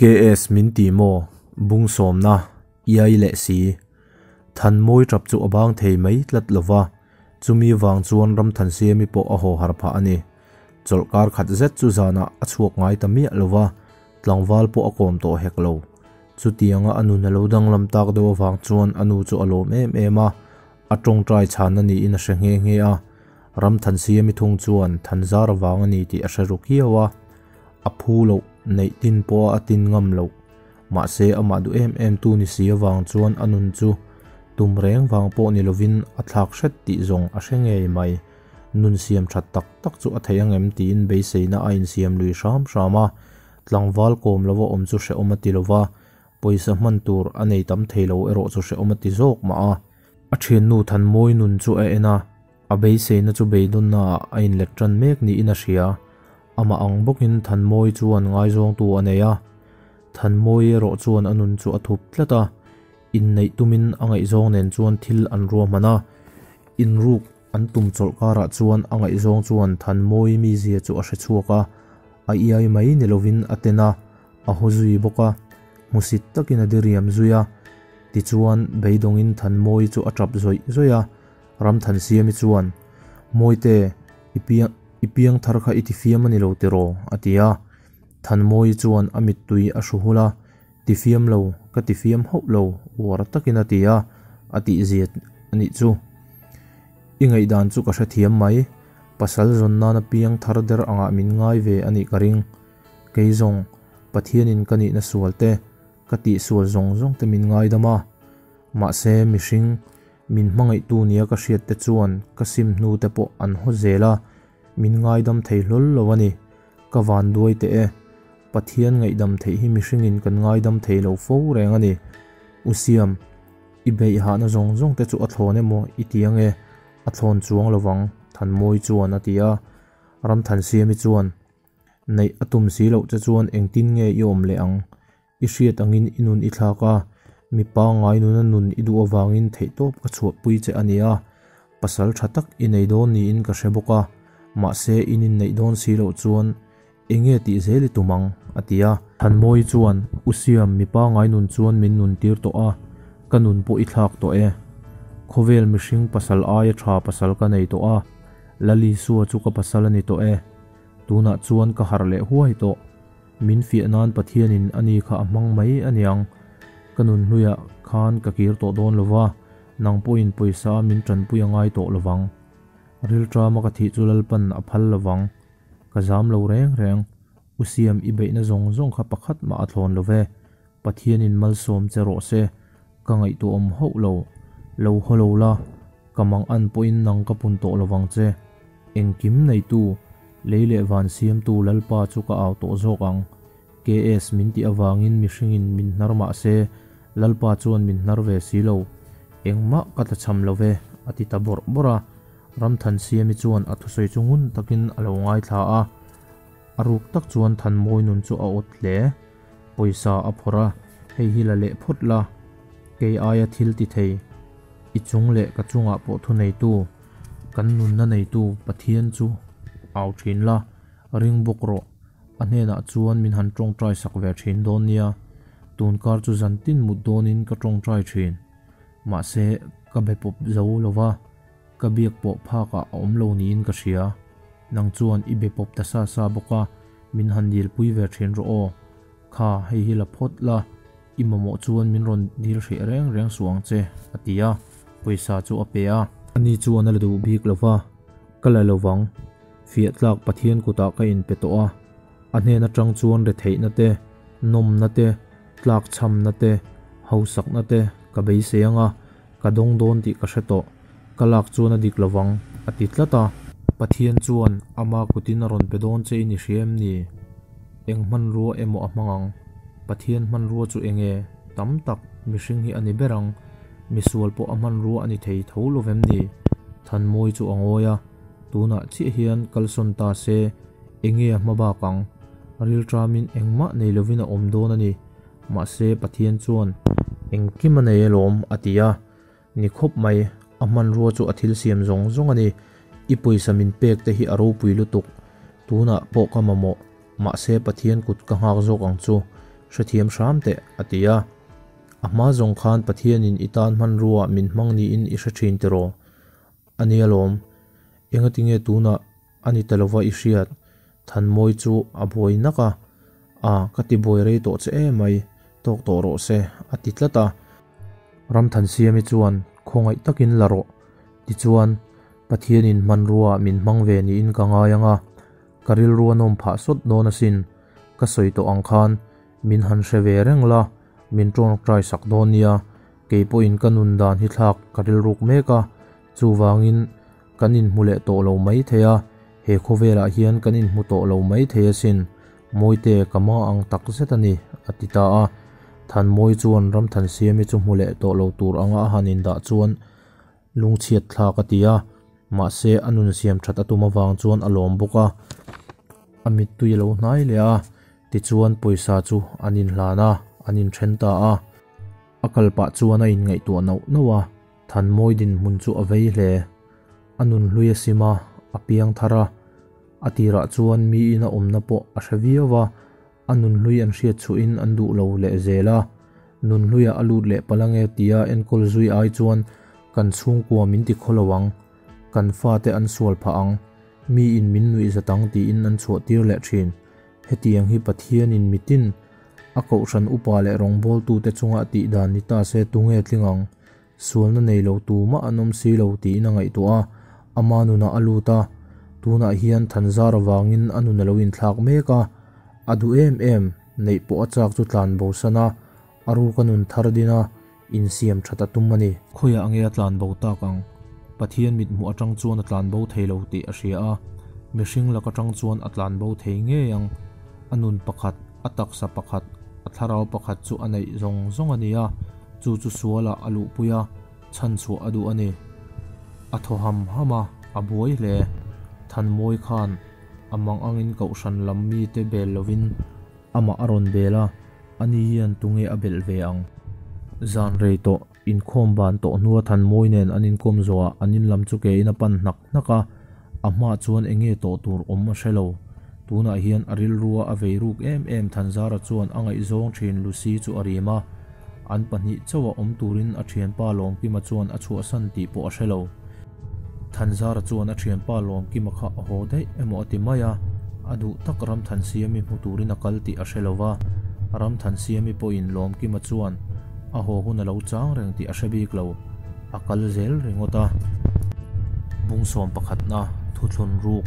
KS min ti maw? Bung sawmna, iai leh si. Thanmawi tap chu a bang thei mai tlat lo va, chumi vang chuan Ramthansiami pawh a haw har phah a ni. Chawlhkar khat zet chu zanah a chhuak ngai ta miah lo va, tlangval pawh a kawm tawh hek lo. Chutianga a nun a lo danglam tak deuh avang chuan a nu chu a lawm em em a, a tawngtai chhan a niin a hre nghe nghe a. Ramthansiami thung chuan Thanzar avang a ni tih a hre ru kiau a, a phu loh neih tin pawha a tin ngam loh. Mahse amah duh em em tu ni si avang chuan a nun chu tum reng vang pawh ni lovin a thlak hret tih zawng a hre ngei mai. Nun siam that tak tak chu a thei angem tiin beiseina a insiam lui hram hram a, tlangval kawm lova awm chu hrehawm a ti lova, pawisa hman tur a nei tam thei lo erawh chu hrehawm a ti zawk mah a. A thiannu Thanmawi nun chu a en a, a beiseina chu beidawnna ah a inlet tan mek niin a hria. Amah ang bawkin Thanmawi chuan ngaizawngtu a nei a, Thanmawi erawh chuan a nun chu a thup tlat a, inneih tumin a ngaihzawng nen chuan thil an ruahman a, inruk An tum chawlh karah chuan a ngaihzawng chuan Thanmawi mizia chu a hre chhuak a, a iai mai ni lovin a ten a, a haw zui bawk a, hmusit takin a diriam zui a. Tichuan, beidawngin Thanmawi chu a tap zawih zawih a, Ramthansiami chuan, Mawite, i piang i piang thar kha i tifiam a ni lo tiraw? a ti a. Thanmawi chuan a mittui a hru hul a, Tifiam lo, ka tifiam hauh lo, uar takin a ti a, a tihzia a nih chu. I ngaihdan chu ka hrethiam mai, pasal zawn nana piang thar der angah min ngai ve a nih ka ring. Kei zawng, Pathianin ka nihna sual te, ka tihsual zawng zawng te min ngaidam a. Mahse, mihring, min hmangaihtu nia ka hriat te chuan ka sim hnu te pawh an haw zel a, min ngaidam thei hlawl lo a ni. Ka van duai teh e. Pathian ngaihdam theih hi mihringin kan ngaidam thei lo fo reng a ni. U Siam, i beih hahna zawng zawng te chu a thlawn emaw i ti ange, a thlawn chuang lovang, Thanmawi chuan a ti a. Ramthansiami chuan, Neih a tum si loh che chuan engtin nge i awm leh ang? I hriat angin i nun i thlak a, mi pangngai nuna nun i duh avangin theihtawp ka chhuahpui che a nia. Pasal tha tak i nei dawn niin ka hre bawk a, mahse in inneih dawn si loh chuan enge tih zel i tum ang? a ti a. Thanmawi chuan, U Siam, mi pangngai nun chuan min nun tir tawh a, ka nun pawh i thlak tawh e. Khawvel mihring pasal aia tha pasal ka nei tawh a, Lalisua chu ka pasal a ni tawh e. Tunah chuan ka harh leh huai tawh. Min fiah nan Pathianin a ni kha a hmang mai a niang. Ka nun hluiah khan ka kir tawh dawn lo va, nang pawhin pawisa min tanpui a ngai tawh lo vang. Rilṭama ka thih chu Lalpan a phal lo vang. Ka zam lo reng reng. U Siam i beihna zawng zawng kha pakhat mah a thlawn lo ve. Pathianin malsawm che rawh se. Ka ngaihtuahawm hauh lo. Lo haw lo la, ka mang an pawhin nang ka pun tawh lovang che. Engkim neitu, lei leh van siamtu Lalpa chu ka au tawh zawk ang. KS min tih avangin mihringin min hnar mah se, Lalpa chuan min hnar ve si lo. Engmah ka tlachham lo ve, a ti ta bawrh bawrh a. Ramthansiami chuan a thusawi chu ngun takin a lo ngaithla a. A ruk tak chuan Thanmawi nun chu a awt hle. Pawisa a phawrh a, hei hi la leh phawt la, kei aia thil ti thei, i chung leh ka chungah pawh thu neitu, kan nunna neitu Pathian chu au thin la, ring bawk rawh, a hnenah chuan min han tawngtai sak ve thin dawn nia, tunkar chu zantin mut dawnin ka tawngtai thin, mahse ka be pawp zo lo va. Ka biak pawh phakah a awm lo niin ka hria. Nang chuan i be pawp ta sa sa bawk a, min han dilpui ve thin rawh aw. Kha, hei hi la phawt la, i mamawh chuan min rawn dil hreh reng reng suh ang che, a ti a, pawisa chu a pe a. Ani chuan a la duh bik lo va, Ka la lo vang. Fiah tlak Pathian kutah ka inpe tawh a, a hnen atang chuan retheihna te, nawmna te, tlakchhamna te, hausakna te ka beisei ang a, Ka dawng dawn tih ka hre tawh, ka lak chuan a dik lovang, a ti tlat a. Pathian chuan ama kutin a rawn pe dawn che in i hria em ni? Eng hmanrua emaw a hmang ang? Pathian hmanrua chu eng nge? Tam tak, mihring hi a ni ber ang. Misual pawh a hmanrua a ni thei tho lo vem ni? Thanmawi chu a ngawi a, tunah chiah hian kalsawn ta se, eng nge a hma bak ang? Rilṭamin engmah nei lovin a awm dawn a ni. Mahse Pathian chuan, Engkim a nei alawm, a ti a. Ni khawp mai, a hmanrua chu a thil siam zawng zawng a ni. I pawisa min pek te hi a ropui lutuk. Tunah pawh ka mamawh. Mahse Pathian kut ka nghak zawk ang chu. Hrethiam hram teh, a ti a. A hma zawng khan Pathianin i tan hmanrua min hmang niin i hre thin tiraw? A nia lawm. Engatinge tunah a ni ta lova i hriat? Thanmawi chu a buai nak a. A, ka ti buai rei tawh che emai, tawk tawh rawh se, a ti tlat a. Ramthansiami chuan khawngaih takin la rawh. Tichuan, Pathianin hmanrua min hmang ve niin ka ngai ang a, ka rilru a nawm phah sawt dawn asin. Ka sawi tawh ang khan min han hre ve reng la, min tawngtai sak dawn nia. Kei pawhin ka nun dan hi thlak ka rilruk mek a, chuvangin kan inhmu leh tawh lo mai thei a, he khawvelah hian kan inhmu tawh lo mai thei asin. Mawite ka ma ang tak zet a ni, a ti ta a. Thanmawi chuan Ramthansiami chu hmu leh tawh lo tur anga a han indah chuan lungchhiat thlak a ti a, mahse a nun siam that a tum avang chuan a lawm bawk a, a mittui a lo hnai leh a, tichuan pawisa chu an inhlan a, an inthen ta a. A kal pah chuan a inngaihtuah nauh nauh a, Thanmawi dinhmun chu a vei hle. A nun hlui a sim a, a piang thar a, a tirah chuan miin a awmna pawh a hre viau a, A nunhlui an hriat chhuahin an duh lo leh zel a, nunhluiah a lut leh palh ange tia enkawl zui ai chuan kan chhungkua min ti khaw lo ang, kan fate an sual phah ang, miin min nuih zat ang tiin an chhuah tir leh thin. Hetiang hi Pathianin mitin a kohhran upa leh rawngbawltute chunga tih dan ni ta se tunge tling ang? Sualna nei lo tumah an awm si lo tiin a ngaihtuah a, ama nunah a lut a, tunah hian Thanzar avangin a nun a lo inthlak mek a, a duh em em, neih pawh a chak chu tlan bo san a, a ruka nun thar din a, insiam that a tum a ni. Khawiah nge a tlan bo tak ang? Pathian mithmuh atang chuan a tlan bo thei lo tih a hria a, mihring lak atang chuan a tlan bo thei ngei ang. A nun pakhat, a taksa pakhat, a thlarau pakhat chu a neih zawng zawng a ni a. Chu chu sualah a luhpui a, chhanchhuah a duh a ni. A thaw ham ham a, a buai hle. Thanmawi khan a mang angin kohhran lam mite bel lovin amah a rawn bel a, ani hian tunge a belh ve ang? Zan rei tawh, inkhawm ban tawh hnua Thanmawi nen an inkawm zawhah an in lam chu kein a pan hnak hnak a, a hmaah chuan enge tawh tur awm a hre lo. Tunah hian a rilrua a vei ruk em em Thanzara chuan a ngaihzawng thin Lucy chu a rim a, an pahnih chauha awm turin a thianpa Lawmkima chuan a chhuahsan tih pawh a hre lo. Thanzara chuan a thianpa Lawmkima kha a haw daih emaw a ti mai a, a duh tak Ramthansiami hmu turin a kal tih a hre lo va, Ramthansiami pawhin Lawmkima chuan a haw hun a lo chang reng tih a hre bik lo. A kal zel ringawt a. Bungsawm pakhatna thuthlun ruk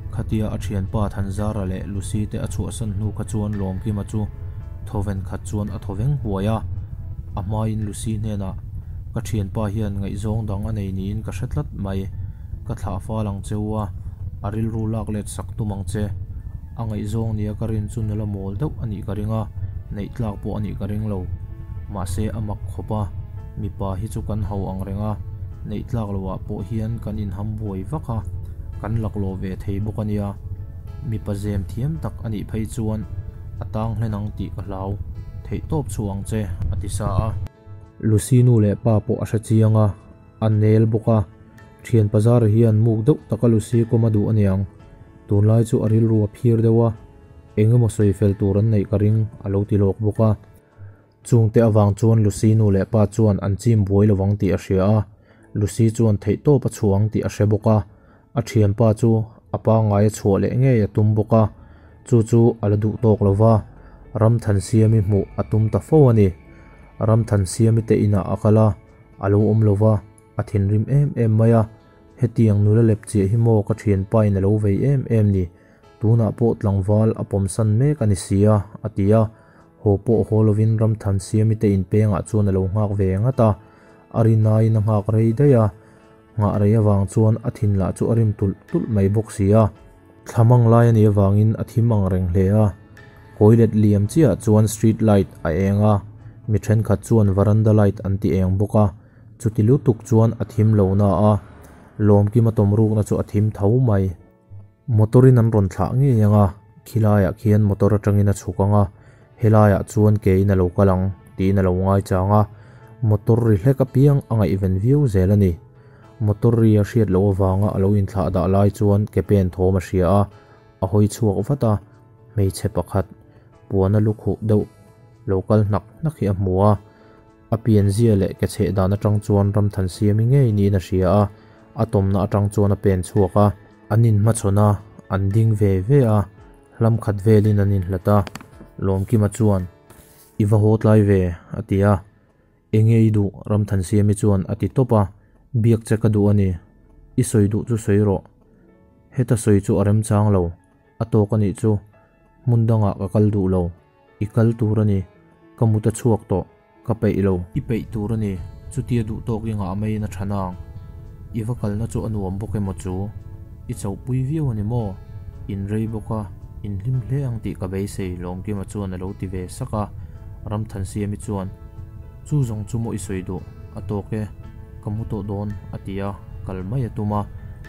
khatia a thianpa Thanzara leh Lucy te a chhuahsan hnu kha chuan Lawmkima chu thawven khat chuan a thawveng huai a. A hmain Lucy hnenah, Ka thianpa hian ngaihzawng dang a nei niin ka hre tlat mai. Ka thlah fal ang che u a, a rilru lak let sak tum ang che. A ngaihzawng nia ka rin chu nula mawl deuh a nih ka ring a, neih tlak pawh a nih ka ring lo. Mahse a mak khawp a. Mipa hi chu kan ho ang reng a, neih tlak loh ah pawh hian kan inham buai vak a, kan laklawh ve thei bawk a nia. Mipa zem thiam tak a nih phei chuan a tang hlen ang tih ka hlau, theih tawp chhuah ang che, a ti sa a. Lucy nu leh pa pawh a hre chiang a, a nel bawk a, thian Pazara hian muk deuh taka Lucy kawm a duh aniang. Tunlai chu a rilru a phir deuh a, eng emaw sawi fel tur an neih ka ring, a lo ti lawk bawk a. Chungte avang chuan Lucy nu leh pa chuan an chim buai lovang tih a hria a, Lucy chuan theihtawp a chhuah ang tih a hre bawk a, a thianpa chu a pangngai a chhuah leh ngei a tum bawk a, chu chu a la duh tawk lo va, Ramthansiami hmuh a tum ta fo a ni. Ramthansiami te inah a kal a, a lo awm lo va, a thinrim em em mai a, Hetiang nula lep chiah hi maw ka thianpa in a lo vei em em ni? Tunah pawh tlangval a pawmsan mek a ni si a, a ti a. Haw pawh haw lovin Ramthansiami te inpengah chuan a lo nghak ve ngat a. A rinaiin a nghak rei daih a, nghah rei avang chuan a thin lah chu a rim tulh tulh mai bawk si a. Thlamang lai a nih avangin a thim ang reng hle a. Kawi let liam chiahah chuan street light a eng a, mi thenkhat chuan varanda light an ti eng bawk a. Chuti lutuk chuan a thim lo na a, Lawmkima tawmrukna chu a thim tho mai. Motor in an rawn thlah ngei ang a, khilaiah khian motor atangin a chhuk ang a, helaiah chuan ke in a lo kal ang tiin a lo ngaichang a, motor ri hlek apiang a ngaihven viau zel a ni. Motor ri a hriat loh avanga a lo inthlah dah lai chuan ke pen thawm a hria a, a hawi chhuak vat a, hmeichhe pakhat puana lukhuh deuh. lo kal hnak hnak hi a hmu a. A pianzia leh ke chheh dan atang chuan Ramthansiami ngei niin a hria a, a tawmna atang chuan a pen chhuak a. An inhmachhawn a, an ding ve ve a, hlam khat velin an inhlat a. Lawmkima chuan, I va haw tlai ve, a ti a. Enge i duh? Ramthansiami chuan a ti tawp a, Biak che ka duh a ni. I sawi duh chu sawi rawh. Heta sawi chu a remchang lo. A tawk a nih chu. Hmun dangah ka kal duh lo. I kal tur a ni. Ka mut a chhuak tawh. Ka peih lo. I peih tur a ni. Chutia duh tawk i ngah maiin a tha nang. I va kalna chu a nuam bawk emaw chu? I chauhpui viau a ni maw? In rei bawk a, in hlim hle ang tih ka beisei, Lawmkima chuan a lo ti ve sak a. Ramthansiami chuan, Chu zawng chu maw i sawi duh? A tawk e. Ka mu tawh dawn, a ti a, kal mai a tum a.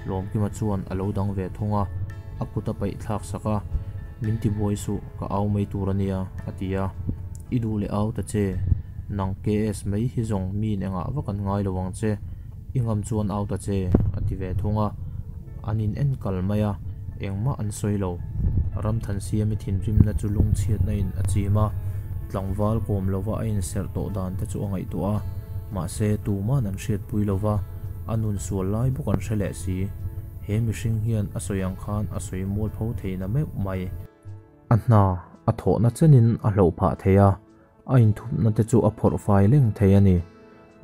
Lawmkima chuan a lo dang ve thung a, a kut a paih thlak sak a, Min ti buai suh, ka au mai tur a nia, a ti a. I duh leh au ta che, nang KS mai hi zawng miin engah vak an ngai lo ang che, i ngam chuan au ta che, a ti ve thung a. An in en kal mai a, engmah an sawi lo. Ramthansiami thinrimna chu lungchhiatna in a chim a, tlangval kawm lova a inserh tawh dan te chu a ngaihtuah a, mahse tuman an hriatpui lova, a nun sual lai bawk an hre leh si. He mihring hian a sawi ang khan a sawi mualpho thei na meuh mai. A hna a thawhna chenin a hloh phah thei a, a inthupna te chu a phawrh fai leng thei a ni.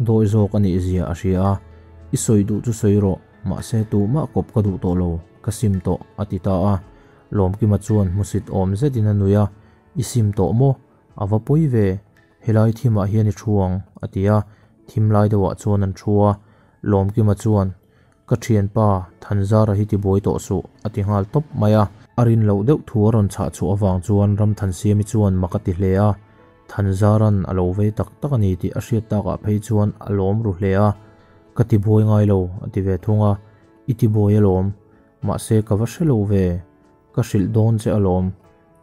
Dawi zawk a nih zia a hria a, I sawi duh chu sawi rawh, mahse tumah kawp ka duh tawh lo, ka sim tawh, a ti ta a. Lawmkima chuan hmusit awm zetin a nui a, I sim tawh maw? A va pawi ve, helai thimah hian i thu ang, a ti a, thim lai deuhah chuan an thu a. Lawmkima chuan, Ka thianpa, Thanzara hi tibuai tawh suh, a ti nghal tawp mai a. A rin loh deuh thu a rawn chhah chhuah avang chuan Ramthansiami chuan mak a ti hle a. Thanzaran a lo vei tak tak a ni tih a hriat takah phei chuan a lawm ru hle a. Ka tibuai ngai lo, a ti ve thung a. I tibuai alawm. Mahse ka va hre lo ve. Ka hrilh dawn che alawm.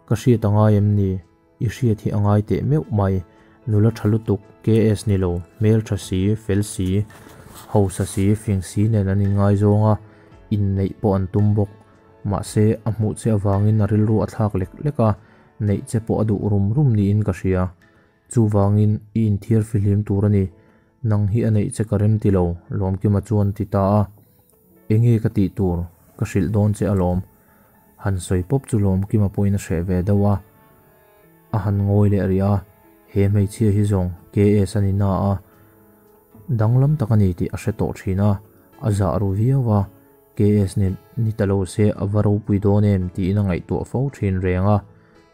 Ka hriat a ngai em ni? I hriat hi a ngai teh meuh mai. Nula tha lutuk, KS ni lo, hmel tha si, fel si, hausa si, fing si nen an inngaizawng a, inneih pawh an tum bawk. Mahse, a hmuh che avangin a rilru a thlak lek lek a, neih che pawh a duh rum rum niin ka hria. Chuvangin, i inthiar fihlim tur a ni. Nang hi a neih che ka rem ti lo, Lawmkima chuan a ti ta a. Enge ka tih tur? Ka hrilh dawn che alawm. Han sawi pawp chu Lawmkima pawhin a hreh ve deuh a, a han ngawi leh rih a, he hmeichhia hi zawng KS a ni na a, danglam tak a ni tih a hre tawh thin a, a zah ru viau a, KS ni ni ta lo se a va ropui dawn em tiin a ngaihtuah fo thin reng a,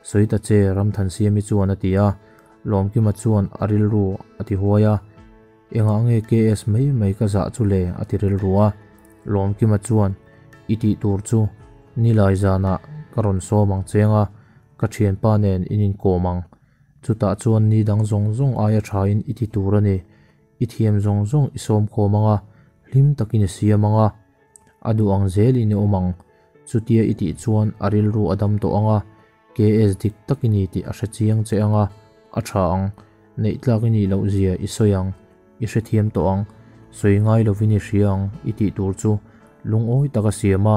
sawi ta che Ramthansiami chuan a ti a, Lawmkima chuan a rilru a ti huai a. Engah nge KS mai mai ka zah chu le? a ti rilru a. Lawmkima chuan, I tih tur chu nilai zanah ka rawn sawm ang cheng a, ka thianpa nen in inkawm ang. Chutah chuan ni dang zawng zawng aia thain i ti tur a ni. I thiam zawng zawng i sawm khawm ang a, hlim takin i siam ang a. A duh ang zelin i awm ang. Chutia i tih chuan a rilru a dam tawh ang a, KS dik tak i ni tih a hre chiang che ang a, a tha ang. Neih tlak i nih loh zia i sawi ang, i hrethiam tawh ang, sawi ngai lovin i hria ang i tih tur chu lungawi tak a siam a,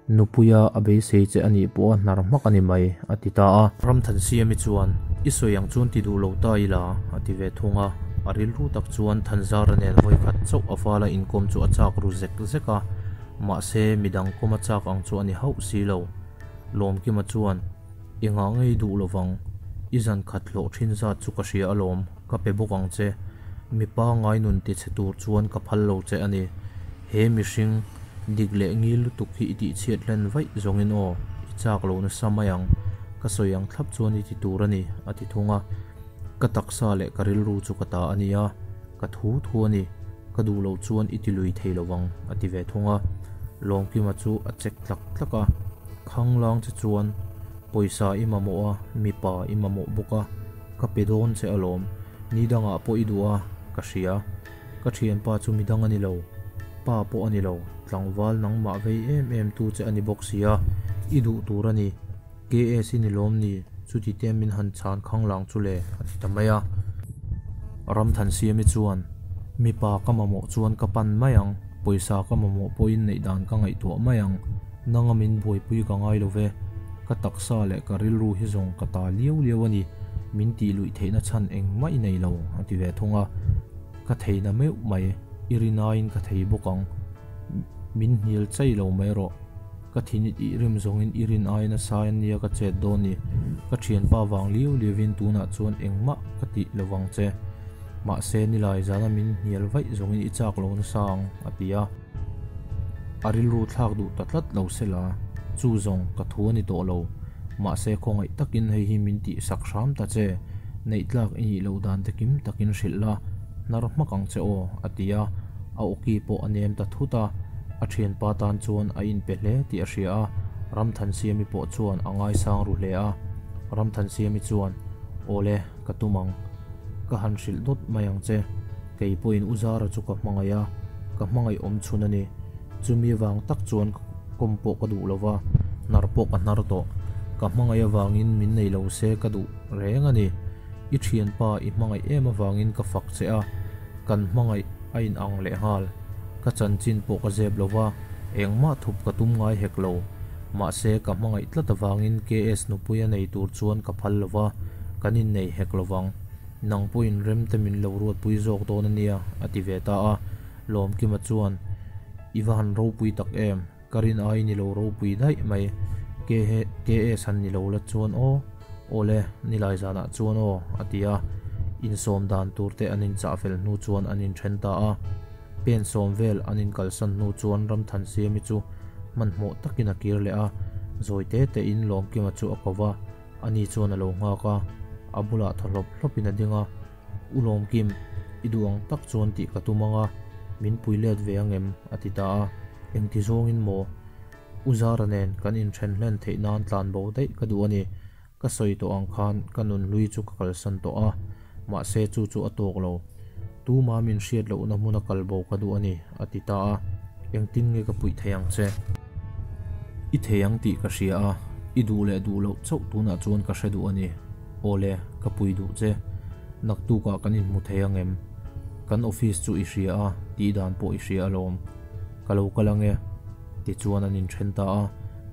nupuia a beisei che a nih pawh a hnar hmak a ni mai, a ti ta a. Ramthansiami chuan, I sawi ang chuan ti duh lo ta ila, a ti ve thung a. A rilru tak chuan Thanzara nen vawikhat chauh a fala inkawm chu a chak ru zek zek a, mahse midang kawm a chak ang chu a ni hauh si lo. Lawmkima chuan, I ngah ngei duh lovang, i zan khat hlawh thin zat chu ka hria alawm, ka pe bawk ang che. Mipa ngai nun ti chhe tur chuan ka phal lo che a ni. He mihring dik leh ngil lutuk hi i tihchhiat hlen vaih zawngin aw, i chak lo nasa mai ang, ka sawi ang thlap chuan i ti tur a ni, a ti thung a. Ka taksa leh ka rilru chu ka ta a ni a, ka thu thu a ni. Ka duh loh chuan i ti lui thei lovang, a ti ve thung a. Lawmkima chu a chek tlak tlak a, Khanglang che chuan pawisa i mamawh a, mipa i mamawh bawk a, ka pe dawn che alawm, ni dangah pawh i duh a, ka hria. Ka thianpa chu midang a ni lo, pa pawh a ni lo, tlangval nangmah vei em em tu che a ni bawk si a, i duh tur a ni. KS i ni lawm ni? Chuti te min han chhan khanglang chu le, a ti ta mai a. Ramthansiami chuan, Mipa ka mamawh chuan ka pan mai ang, pawisa ka mamawh pawhin neih dan ka ngaihtuah mai ang, nanga min buaipui ka ngai lo ve, ka taksa leh ka rilru hi zawng ka ta liau liau a ni. Min tih luih theihna chhan engmah i nei lo, a ti ve thung a. Ka theihna meuh mai, i rinaiin ka thei bawk ang. Min hnial chai lo mai rawh. Ka thin i tih rim zawngin i rin aiin a sai ania ka chet dawn ni. Ka thianpa vang liau liauin tunah chuan engmah ka tih lo vang che. Mahse nilai zana min hnial vaih zawngin i chak lo nasa ang, a ti a. A rilru thlak duh ta tlat lo se la, chu zawng ka thu a ni tawh lo. Mahse khawngaih takin hei hi min tih sak hram ta che, neih tlak i nih loh dan te kim takin hrilh la, hnar hmak ang che aw, a ti a, a awki pawh a nem ta thut a, a thianpa tan chuan a inpe hle tih a hria a, Ramthansiami pawh chuan a ngaisang ru hle a, Ramthansiami chuan, Awle, ka tum ang. Ka han hrilh dawt mai ang che. Kei pawhin U Zara chu ka hmangaih a, ka hmangaih awm chhun a ni. Chumi vang tak chuan kawm pawh ka duh lo va, hnar pawh ka hnar tawh. Ka hmangaih avangin min nei lo se ka duh reng a ni. I thianpa i hmangaih em avangin ka fak che a, kan hmangaih a inang leh nghal. Ka chanchin pawh ka zep lo va, engmah thup ka tum ngai hek lo. Mahse ka hmangaih tlat avangin KS nupui a nei tur chuan ka phal lo va, kan innei hek lo vang. Nang pawhin rem te min lo ruatpui zawk dawn a nia, a ti ve ta a. Lawmkima chuan, I va han ropui tak em? Ka rin ai ni lo ropui daih mai. KS han ni lo la chuan aw, awle, nilai zanah chuan aw, a ti a. Insawm dan tur te an inchah fel hnu chuan an inthen ta a. Pen sawm vel an inkalsan hnu chuan Ramthansiami chu hmanhmawh takin a kir leh a. Zawi te tein Lawmkima chu a ko va. Ani chuan a lo nghak a, a bulah thaw hlawp hlawpin a ding a, U Lawmkim, i duh ang tak chuan tih ka tum ang a, min pui let ve ang em? a ti ta a, Engti zawngin maw? U Zara nen kan inthen hlen theih nan tlan bo daih ka duh a ni, ka sawi tawh ang khan ka nun hlui chu ka kalsan tawh a, mahse chu chu a tawk lo. Tuma min hriat lohna hmuna kal bo ka duh a ni, a ti ta a. Engtin nge ka puih thei ang che? I thei ang tih ka hria a, i duh leh duh loh chauh tunah chuan ka hre duh a ni. Awle, ka pui duh che. Naktukah kan inhmu thei ang em? Kan office chu i hria a, tih dan pawh i hria alawm. Ka lo kal ang e. Tichuan an inthen ta a,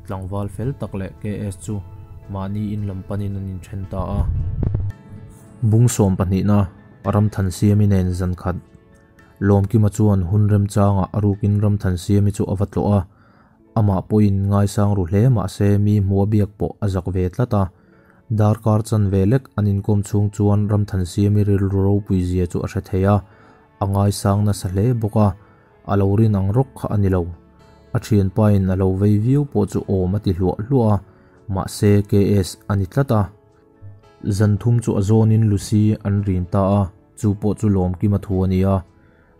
tlangval fel tak leh KS chu mahni in lam panin an inthen ta a. Bung sawm pahnihna Ramthansiami nen zan khat Lawmkima chuan hun remchangah a rukin Ramthansiami chu a va tlawh a, amah pawhin ngaisang ru hle mah se mi hmuh a biak pawh a zak ve tlat a. Darkar chanve lek an inkawm chhung chuan Ramthansiami rilru ropui zia chu a hre thei a, a ngaisang nasa hle bawk a, a lo rin ang rawk kha a ni lo. A thianpain a lo vei viau pawh chu awm a ti hluah hluah a, mahse KS a ni tlat a. Zan thum chu a zawnin Lucy an rin ta a, chu pawh chu Lawmkima thu a ni a.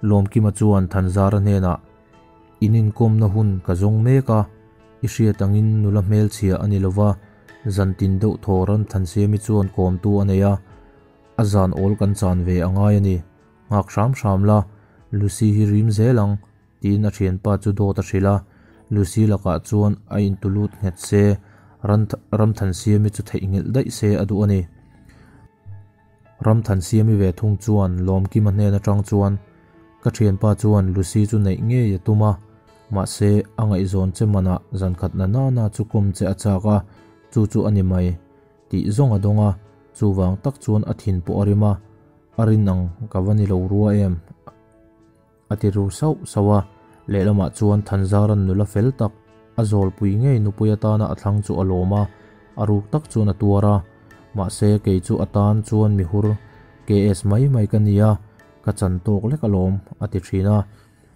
Lawmkima chuan Thanzara hnenah, In inkawmna hun ka zawng mek a, i hriat angin nula hmelchhia a ni lova, zan tin deuh thaw ran Thansiami chuan kawmtu a nei a, a zan awl kan chan ve a ngai a ni. Nghak hram hram la, Lucy hi rim zel ang. Tiin a thianpa chu dawt a hrilh a, Lucy lakah chuan a intulut nghet se, Ramthansiami chu theihnghilh daih se a duh a ni. Ramthansiami ve thung chuan Lawmkima hnen atang chuan, Ka thianpa chuan Lucy chu neih ngei a tum a, mahse a ngaihzawn che manah zankhat na nana chu kawm che a chak a, chu chu a ni mai. Tih zawng a dawng a, chuvang tak chuan a thin pawh a rim a, a rin ang ka va ni lo rua em? A ti ru sauh sauh a, lehlamah chuan Thanzaran nula fel tak, a zawlpui ngei nupui atana a thlang chu a lawm a, a ruk tak chuan a tuar a. Mahse, kei chu a tan chuan mihur KS mai mai ka nia, ka chan tawk lek alawm, a ti thin a.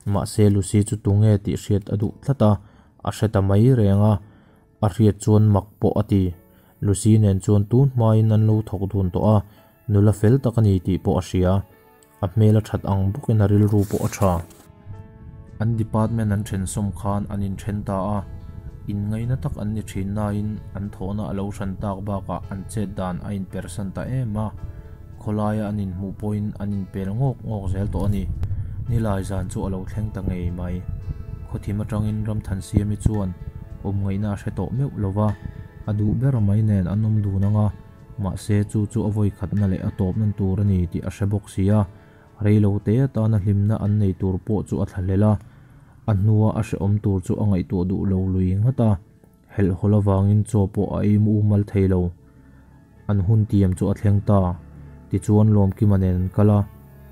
Mahse, Lucy chu tunge tih hriat a duh tlat a, a hre ta mai reng a. A hriat chuan mak pawh a ti. Lucy nen chuan tun hmain an lo thawk dun tawh a, nula fel tak a ni tih pawh a hria. A hmel a that ang bawkin a rilru pawh a tha. An department an then sawm khan an inthen ta a, inngaina tak an ni thin nain an thawhna a lo hran tak bakah an chet dan a inpersan ta em a, khawlaia an inhmuh pawhin an inpel ngawk ngawk zel tawh a ni. Nilai zan chu a lo thleng ta ngei mai. Khawthim atangin Ramthansiami chuan awmngaihna a hre tawh meuh lo va, a duh ber mai nen an awm dun ang a, Mahse, chu chu a vawi khatna leh a tawp nan tur a ni tih a hre bawk si a, reilo te atana hlimna an nei tur pawh chu a thlahlel a, a hnua a hrehawm tur chu a ngaihtuah duh lo lui nghat a, helhhawlh avangin chaw pawh a ei mu mal thei lo. An hun tiam chu a thleng ta. Tichuan Lawmkima nen an kal a,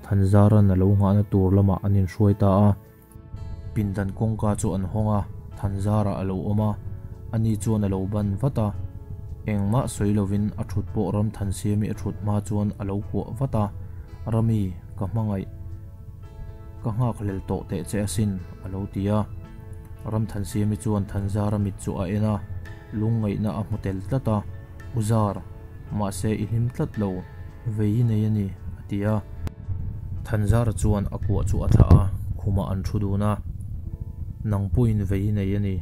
Thanzaran a lo nghahna tur lamah an inhruai ta a. Pindan kawngka chu an hawng a, Thanzara a lo awm a, ani chuan a lo ban vat a. Engmah sawi lovin a thut pawh Ramthansiami a thut hma chuan a lo kuah vat a, Rami, ka hmangaih. Ka nghakhlel tawh teh che asin, a lo ti a. Ramthansiami chuan Thanzara mit chu a en a, lungngaihna a hmu tel tlat a, U Zar, mahse i hlim tlat lo, vei i nei a ni, a ti a. Thanzara chuan a kuah chu a thlah a, khumah an thu dun a, Nang pawhin vei i nei a ni.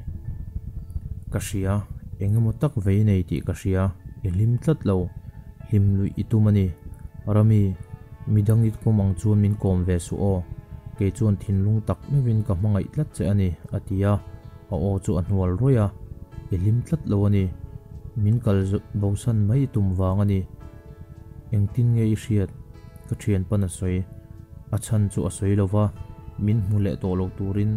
Ka hria, eng emaw tak vei i nei tih ka hria, i hlim tlat lo, hlim luih i tum a ni. Rami, midang i kawm ang chuan min kawm ve suh aw, kei chuan thinlung tak meuhin ka hmangaih tlat che a ni, a ti a. A aw chu a hnual rawih a, I hlim tlat lo a ni. Min kal bosan mai i tum vang a ni. Engtin nge i hriat? Ka thianpan a sawi. A chhan chu a sawi lo va, min hmu leh tawh lo turin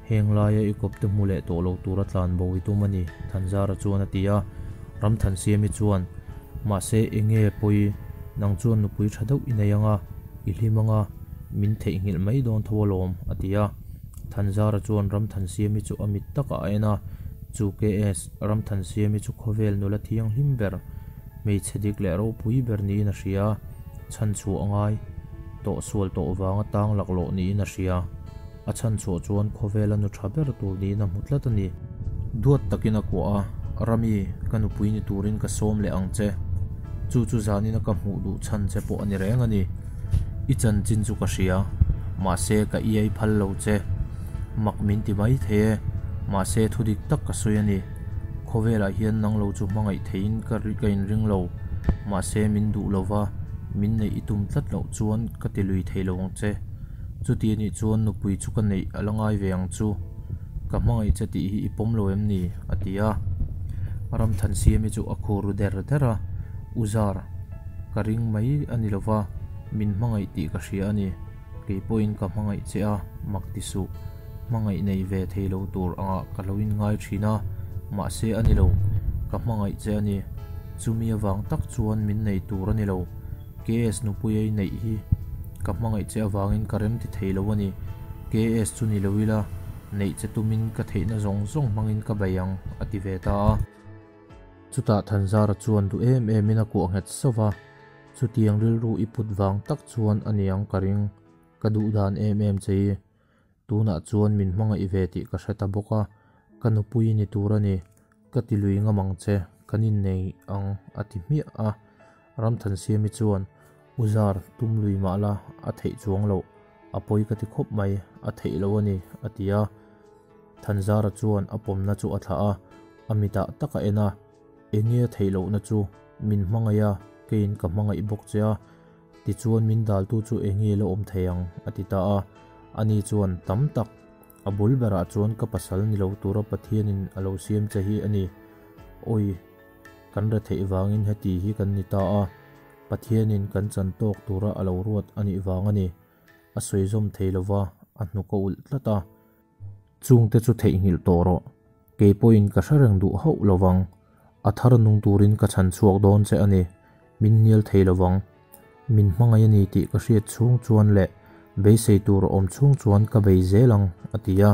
heng laia i kawpte hmu leh tawh lo tura tlan bo i tum a ni, Thanzara chuan a ti a. Ramthansiami chuan, Mahse enge pawi, nang chuan nupui tha deuh i nei ang a, i hlim ang a, min theihnghilh mai dawn tho alawm, a ti a. Thanzara chuan Ramthansiami chu a mit takah a en a, chu KS Ramthansiami chu khawvel nula thianghlim ber, hmeichhe dik leh ropui ber niin a hria a, chhanchhuah a ngai tawh sual tawh vanga tang laklawh niin a hria. A chhanchhuah chuan khawvela nu tha ber tur niin a hmu tlat a ni. Duat takin a kuah a, Rami, ka nupui ni turin ka sawm leh ang che. Chu chu zanina ka hmuh duh chhan che pawh a ni reng a ni. I chanchin chu ka hria, mahse ka iai phal lo che. Mak min ti mai thei e, mahse thu dik tak ka sawi a ni. Khawvelah hian nang lo chu hmangaih theiin ka ka inring lo, mahse min duh lo va, min neih i tum tlat loh chuan ka ti lui thei lo ang che. Chuti anih chuan nupui chu ka neih a la ngai ve ang chu. Ka hmangaih che tih hi i pawm lo em ni? a ti a. Ramthansiami chu a khur ru der der a, U Zar, Ka ring mai a ni lova, min hmangaih tih ka hria a ni. Kei pawhin ka hmangaih che a, mak ti suh. Hmangaih nei ve thei lo tur angah ka lo inngai thin a, mahse a ni lo. Ka hmangaih che a ni. Chumi avang tak chuan min nei tur a ni lo. KS Nupuiai neih hi ka hmangaih che avangin ka rem ti thei lo a ni. KS chu ni lo ila, neih che tumin ka theihna zawng zawng hmangin ka bei ang, a ti ve ta a. Chutah Thanzara chuan duh em emin a kuah nghet sauh va, chutiang rilru i put vang tak chuan a niang ka ring, ka duh dan em em che i. Tunah chuan min hmangaih ve tih ka hre ta bawk a, ka nupui ni tur a ni, ka ti lui ngam ang che, kan innei ang a ti hmiah a. Ramthansiami chuan, U Zar, tum lui mah la, a theih chuang loh, a pawi ka ti khawp mai, a theih lo a ni, a ti a. Thanzara chuan a pawmna chu a thlah a, a mitah tak a en a, Enge a theih lohna chu, min hmangaih a, keiin ka hmangaih bawk che a, tichuan min daltu chu enge la awm thei ang, a ti ta a. Ani chuan, Tam tak, a bul berah chuan ka pasal ni lo tura Pathianin a lo siam che hi a ni. Awi, kan retheih vangin heti hi kan ni ta a, Pathianin kan chan tawk tura a lo ruat a nih vang a ni. A sawi zawm thei lova, a hnuk a ulh tlat a. Chungte chu theihnghilh tawh rawh, kei pawhin ka hre reng duh hauh lo vang. A thar nung turin ka chhan chhuak dawn che a ni, min hnial thei lo vang. Min hmangaih a ni tih ka hriat chhung chuan leh beisei tur a awm chhung chuan ka bei zel ang, a ti a.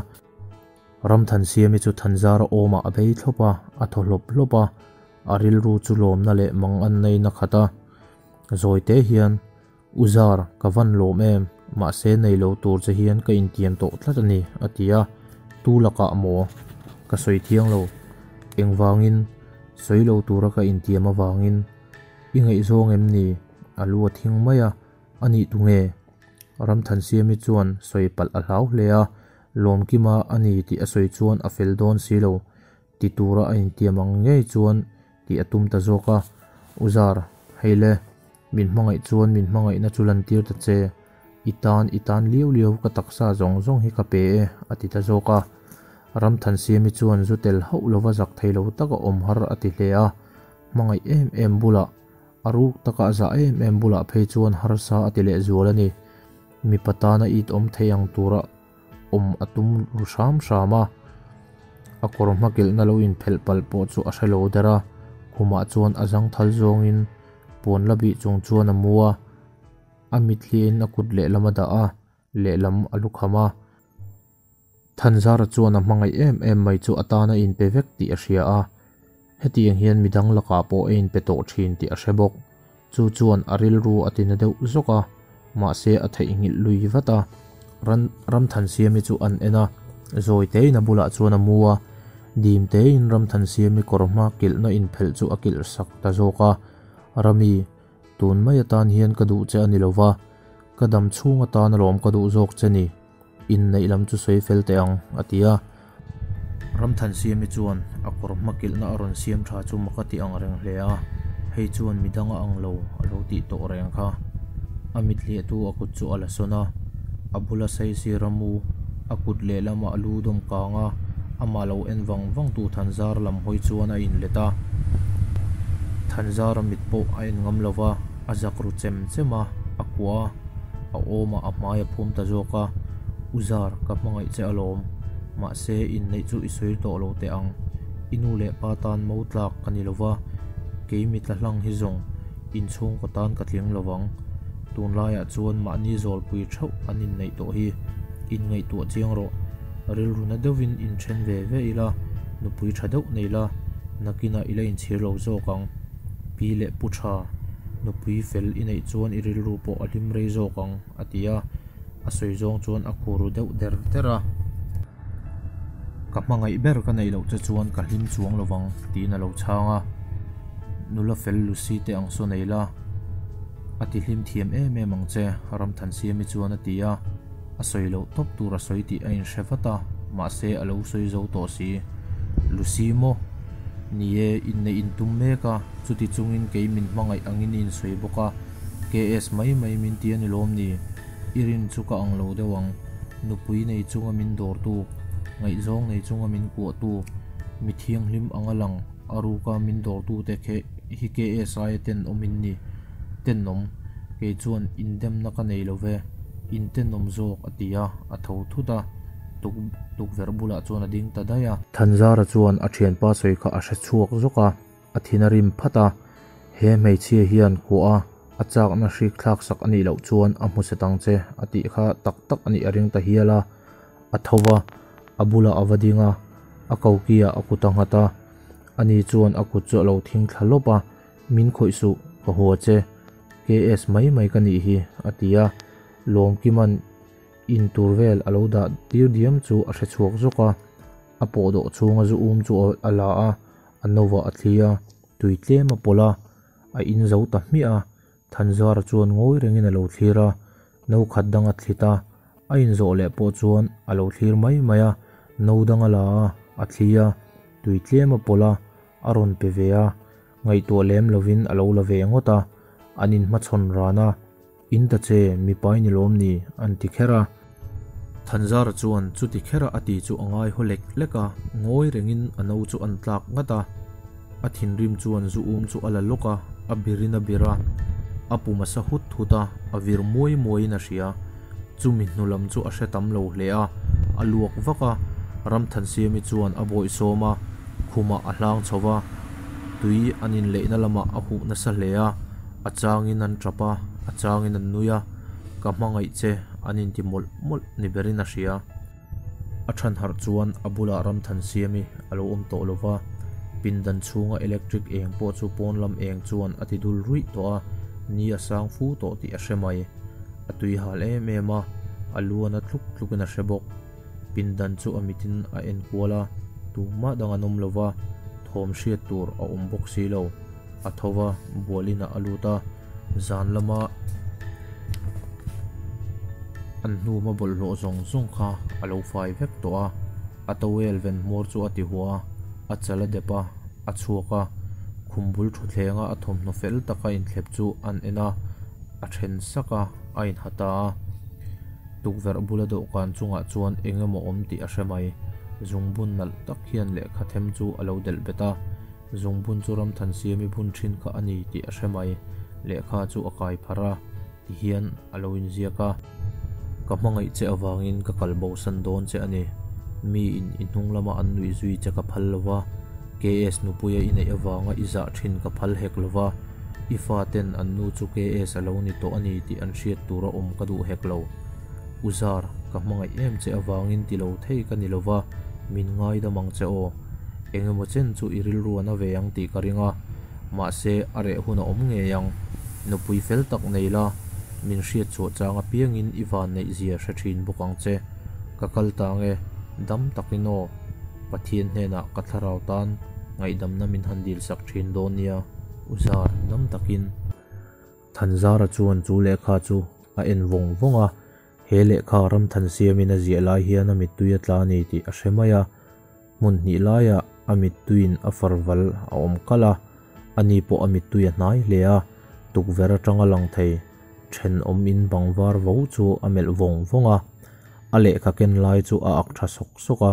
Ramthansiami chu Thanzara awmah a bei thlawp a, a thaw hlawp hlawp a, a rilru chu lawmna leh mang an nei na khat a. Zawite hian. U Zar, ka van lawm em, mahse nei lo tur che hian ka intiam tawh tlat a ni, a ti a. Tu lakah maw? Ka sawi thiang lo. Engvangin? Sawi lo tura ka intiam avangin. I ngaihzawng em ni? A lu a thing mai a, A nih tu nge? Ramthansiami chuan sawi palh a hlau hle a, Lawmkima a ni tih a sawi chuan a fel dawn si lo. Ti tura a intiam ang ngei chuan tih a tum ta zawk a, U Zar, hei le, min hmangaih chuan min hmangaihna chu lantir ta che, i tan i tan liau liau ka taksa zawng zawng hi ka pe e, a ti ta zawk a. Ramthansiami chuan zu tel hauh lova zak thei lo taka awm har a ti hle a, hmangaih em em bulah, a ruk taka a zah em em bulah phei chuan harsa a ti lehzual a ni. Mipa tana it awm thei ang tura awm a tum ru hram hram a, a kawr hma kilhna lo inphelh palh pawh chu a hre lo der a, khumah chuan a zangthal zawngin. Puan la bih chung chuan a mu a, a mit hliahin a kut lehlam a dah a, lehlam a lukham a. Thanzara chuan a hmangaih em em mai chu a tan a inpe vek tih a hria a, hetiang hian midang lakah pawh a inpe tawh thin tih a hre bawk. Chu chuan a rilru a tina deuh zawk a, mahse a theihnghilh lui vat a. Ramthansiami chu an en a, zawi tein a bulah chuan a mu a, dim tein Ramthansiami kawr hma kilhna inphelh chu a kilh sak ta zawk a. Rami, tun mai atan hian ka duh che a ni lo va, ka dam chhung atan alawm ka duh zawk che ni. Inneih lam chu sawi fel teh ang, a ti a. Ramthansiami chuan a kawr hma kilhna a rawn siam tha chu mak a ti ang reng hle a, hei chuan midang a ang lo a lo tih tawh reng kha. A mit hliahtu a kut chu a la sawn a, a bula saisir a mu, a kut lehlamah a lu dawm kang a, amah lo en vang vang tu Thanzar lam hawi chuan a inlet a. Thanzara mit pawh a en ngam lo va, a zak ru chem chem a, a kuah a. A awmah a hmai a phum ta zawk a, U Zar, ka hmangaih che alawm. Mahse, inneih chu i sawi tawh lo teh ang. I nu leh pa tan mo tlak ka ni lova, kei mi tla hlang hi zawng inchhungkaw tan ka tling lovang. Tunlaiah chuan mahni zawlpui theuh an inneih tawh hi. Inngaihtuah chiang rawh. Rilru na deuhin inthen ve ve ila, nupui tha deuh nei la, nakinah i la inchhir lo zawk ang. Pi leh Pu Tha, nupui fel i neih chuan i rilru pawh a hlim rei zawk ang, a ti a. A sawi zawng chuan a khur ru deuh der der a. Ka hmangaih ber ka neih loh che chuan ka hlim chuang lo vang, tiin a lo chhang a. Nula fel Lucy te ang saw nei la, a ti hlim thiam em em ang che, Ramthansiami chuan a ti a. A sawi loh tawp tur a sawi tih a inhre vat a, mahse a lo sawi zo tawh si. Lucy maw? Ni e, inneih in tum mek a, chuti chungin kei min hmangaih angin i insawi bawk a, KS mai mai min ti a ni lawm ni? I rin chu ka ang lo deuh ang. Nupui nei chunga min dawrtu, ngaihzawng nei chunga min kuahtu, mi thianghlim anga lang a ruka min dawrtute hi KS aia tenawm in ni. Tenawm, kei chuan indemna ka nei lo ve, in tenawm zawk a ti a, a tho thut a, tuk tukverh bulah chuan a ding ta daih a. Thanzara chuan a thianpa sawi kha a hre chhuak zawk a, a thin a rim phat a, he hmeichhia hian kuah a, a chakna hrik thlak sak a nih loh chuan a hmu set ang che a tih kha tak tak a nih a ring ta hial a, a tho va, a bulah a va ding a, a kokiah a kut a nghat a, ani chuan a kut chu a lo thing thla lawp a. Min khawih suh, ka hua che, KS mai mai ka nih hi, a ti a. Lawmkima'n in tur vel a lo dah tir diam chu a hre chhuak zawk a. A pawh dawh chhunga zu um chu a la a, a novah a thli a, tui tlem a pawlh a, a in zo ta hmiah a. Thanzara chuan ngawi rengin a lo thlir a, no khat dang a thlit a, a inzawh leh pawh chuan a lo thlir mai mai a, no dang a la a, a thli a, tui tlem a pawlh a, a rawn pe ve a. Ngaihtuah lem lovin a lo la ve ngawt a, an inhmachhawn ran a, In ta che, mipa i ni lawm ni? an ti kher a. Thanzara chuan chuti khera a ti chu a ngai haw lek lek a, ngawi rengin a no chu an tlak ngat a. A thinrim chuan zu um chu a la lawk a, a birin a bir a, a pum a sa hut hut a, a vir muai muaiin a hria. Chumi hnu lam chu a hre tam lo hle a, a luak vak a, Ramthansiami chuan a bawihsawm a, khumah a hlang chho va, tui an inleihna lamah a huh nasa hle a, a changin an tap a, a changin an nui a, ka hmangaih che an inti mawlh mawlh ni berin a hria. A than harh chuan a bulah Ramthansiami a lo awm tawh lo va, pindan chhunga electric eng pawh chu pawn lam eng chuan a ti dul ruih tawh a, ni a sang fu tawh tih a hre mai. A tui hal em em a, a luan a tluk tlukin a hre bawk. Pindan chu a mitin a en kual a, tumah dang an awm lo va, thawm hriat tur a awm bawk si lo. A tho va, bual inah a lut a, zan lama an hnuma bawlhhlawh zawng zawng kha a lo fai vek tawh a. A towel ven hmawr chu a ti huah a, a chal a dep a, a chhuak a, khum bul thuthlenga a thawmhnaw fel taka inthlep chu an en a. A then sak a, a inha ta a. Tukverh bula dawhkan chungah chuan eng emaw awm tih a hre mai. Zungbun nalh tak hian lehkha them chu a lo delh bet a. Zungbun chu Ramthansiami bun thin kha a ni tih a hre mai. Lehkha chu a kai pharh a, ti hian a lo inziak a. Ka hmangaih che avangin ka kal bosan dawn che a ni. Miin i hnung lama an nuih zui che ka phal lo va, KS nupuia i neih avanga i zah thin ka phal hek lo va. I faten an nu chu KS a lo ni tawh a ni tih an hriat tura awm ka duh hek lo. U Zar, ka hmangaih em che avangin ti lo thei ka ni lova, min ngaidam ang che aw. Eng emaw chen chu i rilru a na ve ang tih ka ring a, mahse a reh hun a awm ngei ang. Nupui fel tak nei la, min hriat chhuah chang apiangin i vanneih zia hre thin bawk ang che. Ka kal tang e, dam takin aw. Pathian hnenah ka thlarau tan ngaihdamna min han dil sak thin dawn nia, U Zar, dam takin. Thanzara chuan chu lehkha chu a en vawng vawng a, he lehkha Ramthansiamin a ziah lai hian a mittui a tla a ni tih a hre mai a. Hmun hnih laiah a mittuiin a farval a awm kalh a, ani pawh a mittui a hnai hle a, tukverh atanga lang thei thenawm in bang var vo chu a melh vawng vawng a. A lehkha ken lai chu a ak tha sawk sawk a,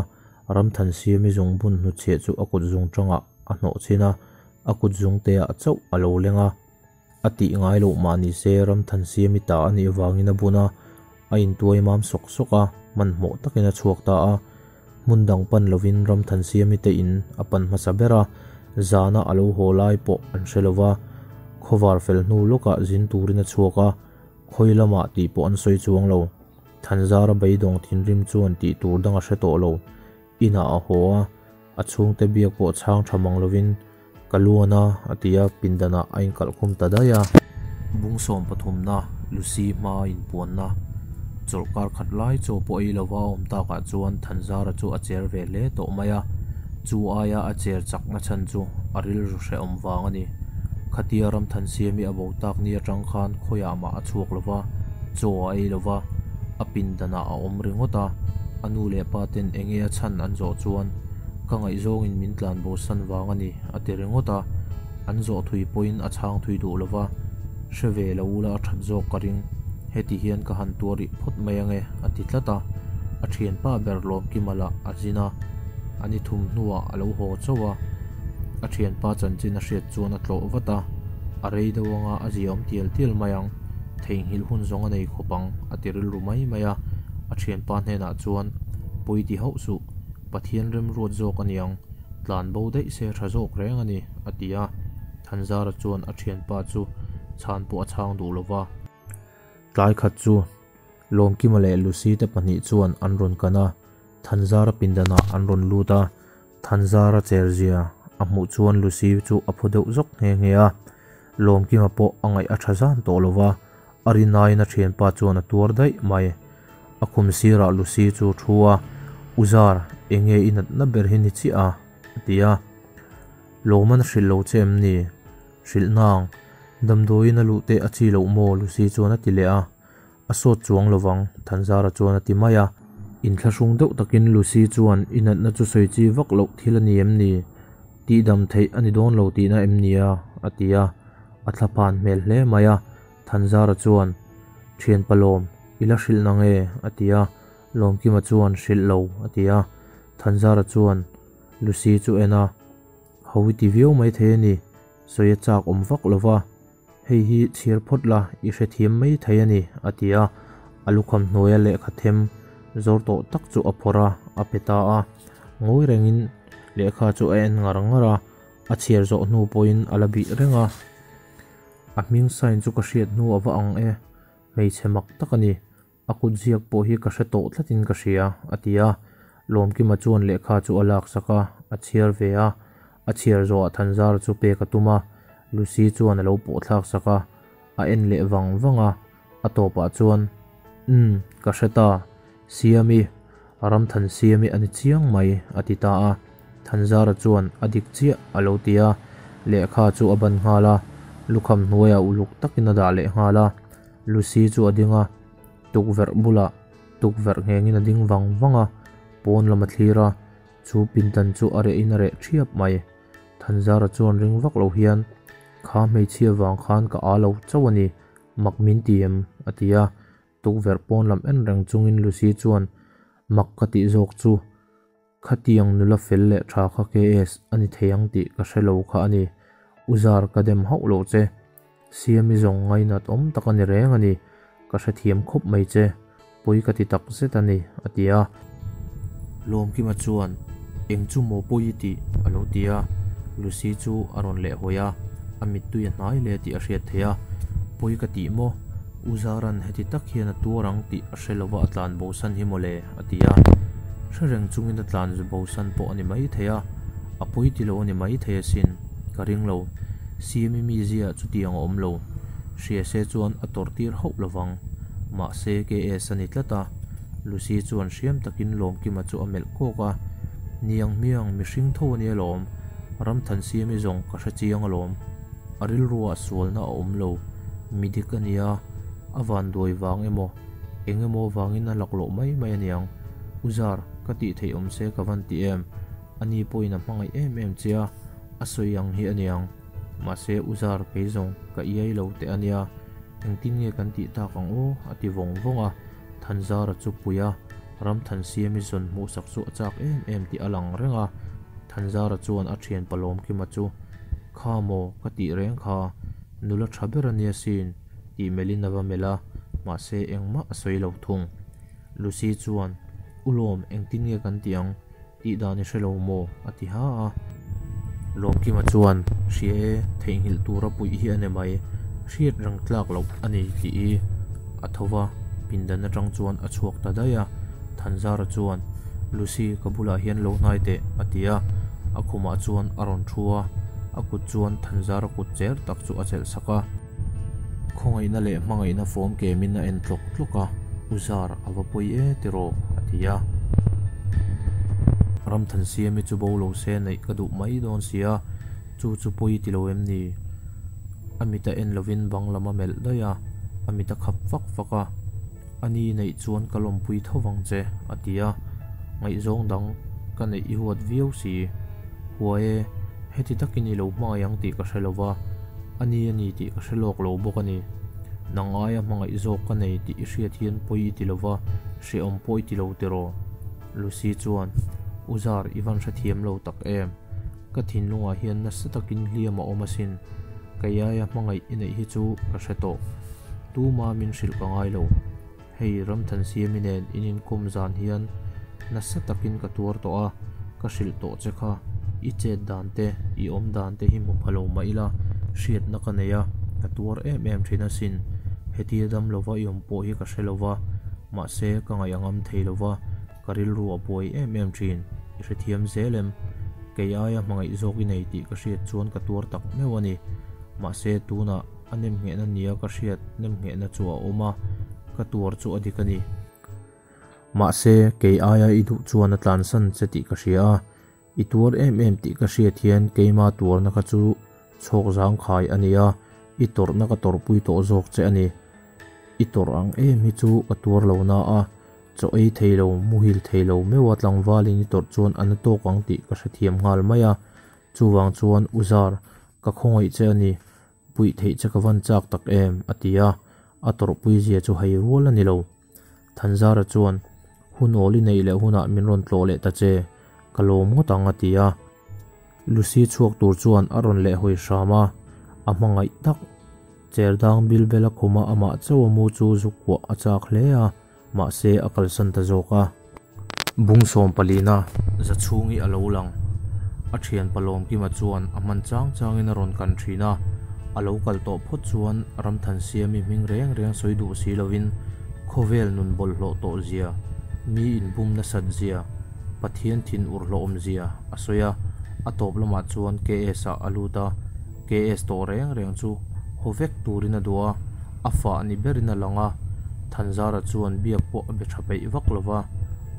Ramthansiami zungbun hnutchhiah chu a kut zung tangah a hnawh chhin a, a kut zungteah chauh a lo leng a. A tih ngai loh mah ni se Ramthansiami ta a nih avangin a bun a, a intuai mam sawk sawk a, hmanhmawh takin a chhuak ta a. Hmun dang pan lovin Ramthansiami te in a pan hmasa ber a, zana a lo haw lai pawh an hre lo va, khawvar fel hnu lawkah zin turin a chhuak a, khawi lamah tih pawh an sawi chuang lo. Thanzara beidawng thinrim chuan tih tur dang a hre tawh lo. Inah a haw a, a chhungte biak pawh chhang tha mang lovin Ka luan a, a ti a, pindanah a inkalh khum ta daih a. Bung sawm pathumna, Lucy hma inpuanna, chawlhkar khat lai chaw pawh ei lova a awm takah chuan Thanzara chu a cher ve hle tawh mai a, chu aia a cher chakna chhan chu a rilru hrehawm vang a ni. Khatia Ramthansiami a bo tak ni atang khan khawiah mah a chhuak lova, chaw a ei lova, a pindanah a awm ringawt a, a nu leh pa ten enge a chhan an zawh chuan, Ka ngaihzawngin min tlan bo san vang a ni, a ti ringawt a. An zawh thui pawhin a chhang thui duh lo va, hre ve lo ula a that zawk ka ring. Heti hian ka han tuar rih phawt mai ange, a ti tlat a. A thianpa ber Lawmkima lah a zin a, a ni thum hnuah a lo haw chauh a. A thianpa chanchin a hriat chuan a tlawh vat a, a rei deuh anga a ziaawm tial tial mai ang, theihnghilh hun zawng a nei khawp ang, a ti rilru mai mai a. A thianpa hnenah chuan, Pawi ti hauh suh. Pathian remruat zawk a niang, tlan bo daih se tha zawk reng a ni, a ti a. Thanzara chuan a thianpa chu chhan pawh a chhang duh lo va. Tlai khat chu Lawmkima leh Lucy te pahnih chuan an rawn kan a, Thanzara pindanah an rawn lut a. Thanzara cher zia a hmuh chuan Lucy chu a phu deuh zawk nghe nghe a. Lawmkima pawh a ngaih a tha zan tawh lo va, a rinaiin a thianpa chuan a tuar daih mai. A khum sirah Lucy chu a thu a, U Zar, enge i natna ber hi ni chiah a? a ti a. Lawman a hrilh lo che em ni? Hrilh nang, damdawiin a luh teh a chi loh maw? Lucy chuan a ti leh a. A sawt chuang lovang, Thanzara chuan a ti mai a. Inthlahrung deuh takin Lucy chuan, I natna chu sawi chi vak loh thil a ni em ni? Tihdam theih a ni dawn lo tihna em ni a? a ti a. A thlaphan hmel hle mai a. Thanzara chuan, Thianpa lawm, i la hrilh nang e? a ti a. Lawmkima chuan, Hrilh lo, a ti a. Thanzara chuan Lucy chu en a, Ho i ti viau mai thei a ni, sawi a chak awm vak lo va, hei hi chhiar phawt la, i hrethiam mai thei a ni, a ti a. A lukham hnuaia lehkha them zawr tawh tak chu a phawrh a, a pe ta a. Ngawi rengin lehkha chu a en ngar ngar a, a chhiar zawh hnu pawhin a la bih reng a. A hming sign chu ka hriat hnu a va ang e, hmeichhe mak tak a ni. A kut ziak pawh hi ka hre tawh tlatin ka hria, a ti a. Lawmkima chuan lehkha chu a laksak a, a chhiar ve a. A chhiar zawhah Thanzara chu pek a tum a, Lucy chuan a lo pawh thlaksak a, a en leh vang vang a. A tawpah chuan, Umm, ka hre ta. Siami, Ramthan Siami a ni chiang mai, a ti ta a. Thanzara chuan a dik chiah a lo ti a, lehkha chu a ban nghal a, lukham hnuaiah uluk takin a dah leh nghal a. Lucy chu a ding a, tukverh bulah tukverh nghengin a ding vang vang a, pawn lam a thlir a, chu pindan chu a rehin a reh thiap mai. Thanzara chuan ring vak lo hian, Kha hmeichhia vang khan ka a lo chauh a ni, mak min ti em? a ti a. Tukverh pawn lam en reng chungin Lucy chuan mak ka tih zawk chu khatiang nula fel leh tha kha KS a ni thei ang tih ka hre lo kha a ni. U Zar ka dem hauh loh che. Siami zawng ngainat awm tak a ni reng a ni. Ka hrethiam khawp mai che. Pawi ka ti tak zet a ni, a ti a. Lawmkima chuan, Eng chu maw pawi i tih? a lo ti a. Lucy chu a rawn lehhawi a. A mittui a hnai hle tih a hriat theih a, Pawi ka tih maw? U Zaran heti tak hian a tuar ang tih a hre lova a tlan bosan hi mawle, a ti a. Hre reng chungin a tlan bosan pawh a ni mai thei a, a pawi ti lo a ni mai thei asin, ka ring lo. Siami mizia chutiang a awm lo. Hria se chuan a tawrh tir hauh lovang. Mahse KS a ni tlat a. Lucy chuan hriam takin Lawmkima chu a melh kawk a, Niang hmiang, mihring tho a nia lawm. Ramthansiami zawng ka hre chiang alawm. A rilruah sualna a awm lo. Mi dik a nia, a vanduai vang emaw, eng emaw vangin a laklawh mai mai a niang. U Zar, ka tih theih awm se ka van ti em? Ani pawhin a hmangaih em em che a, a sawi ang hi a niang. Mahse, U Zar, kei zawng ka iai lo teh a nia. Engtin nge kan tih tak ang aw? a ti vawng vawng a. Thanzara chu pui a, Ramthansiami zawn hmuhsak chu a chak em em tih a lang reng a. Thanzara chuan a thian Palawmkima chu, Kha maw, ka tih reng kha, nula tha ber a nia sin, tih melhin a va melh a, mahse engmah a sawi lo thung. Lucy chuan, U Lawm, engtin nge kan tih ang? Tih dan i hre lo maw? a ti ha a. Lawmkima chuan, Hria e, theihnghilh tura puih hi a ni mai, hriat reng tlak loh a ni tih i a tho va, pindan atang chuan a chhuak ta daih a. Thanzara chuan, Lucy, ka bulah hian lo hnai teh, a ti a. A khumah chuan a rawn thu a, a kut chuan Thanzara kut cher tak chu a chelh sak a. Khawngaihna leh hmangaihna fawm kemin a en tlawk tlawk a, U Zar, a va pawi e tiraw? a ti a. Ramthansiami chu bo lo se neih ka duh mai dawn si a, chu chu pawi ti lo em ni? A mit a en lovin bang lam a melh daih a, a mit a khap fak fak a, A ni neih chuan ka lawmpui tho vang che, a ti a, ngaihzawng dang ka neih i huat viau si. Hua e, heti takin i lo hmangaih ang tih ka hre lo va, a ni a ni tih ka hre lawk lo bawk a ni. Nang aia hmangaih zawk ka nei tih i hriat hian pawi i ti lo va, hrehawm pawh i ti lo tiraw? Lucy chuan, U Zar, i van hrethiam lo tak em? Ka thinlungah hian nasa takin hliam a awm asin. Kei aia hmangaih i neih hi chu ka hre tawh. Tuma min hrilh ka ngai lo. Hei Ramthansiami nen in inkawm zan hian nasa takin ka tuar tawh a, ka hrilh tawh che kha. I chet dan te, i awm dan te hi hmu pha lo mah ila, hriatna ka nei a, ka tuar em em thin asin. Hetia dam lova i awm pawh hi ka hre lova, mahse ka ngaih a ngam thei lova, ka rilru a buai em em thin. I hrethiam zel em? Kei aia hmangaih zawk i nei tih ka hriat chuan ka tuar tak meuh a ni. Mahse tunah a nemnghehna nia ka hriat nemnghehna chu a awm a, ka tuar chu a dik a ni. Mahse kei aia i duh chuan a tlansan che tih ka hria a, i tuar em em tih ka hriat hian keima tuarna kha chu chhawk zangkhai a ni a, i tawrhna ka tawrhpui tawh zawk che a ni. I tawrh ang em hi chu ka tuar lo na a, Chaw ei thei lo, muhil thei lo meuha tlangvalin i tawrh chuan a na tawk ang tih ka hrethiam nghal mai a. Chuvang chuan, U Zar, ka khawngaih che a ni, puih theih che ka van chak tak em? a ti a, a tawrhpui zia chu hei rual a ni lo. Thanzara chuan, Hun awl i neih leh hunah min rawn tlawh leh ta che, ka lawm ngawt ang a ti a. Lucy chhuak tur chuan a rawn lehhawi hram a, a hmangaih tak. Cherdang Bilbela khuma amah chauh a mu chu zuk kuah a chak hle a. Mahse a kalsan ta zawk a. Bung sawm palina za chhungi a lo lang. A thian Palawmkima chuan a hman chang changin a rawn kan thin a. A lo kal tawh phawt chuan Ramthansiami hming reng reng sawi duh si lovin khawvel nun bawlhhlawh tawh zia, mi inbum nasat zia, Pathian thin urhlawhawm zia a sawi a. A tawp lamah chuan KS ah a lut a. KS tawh reng reng chu haw vek turin a duh a, a fah ni berin a lang a, Thanzara chuan biak pawh a be tha peih vak lo va,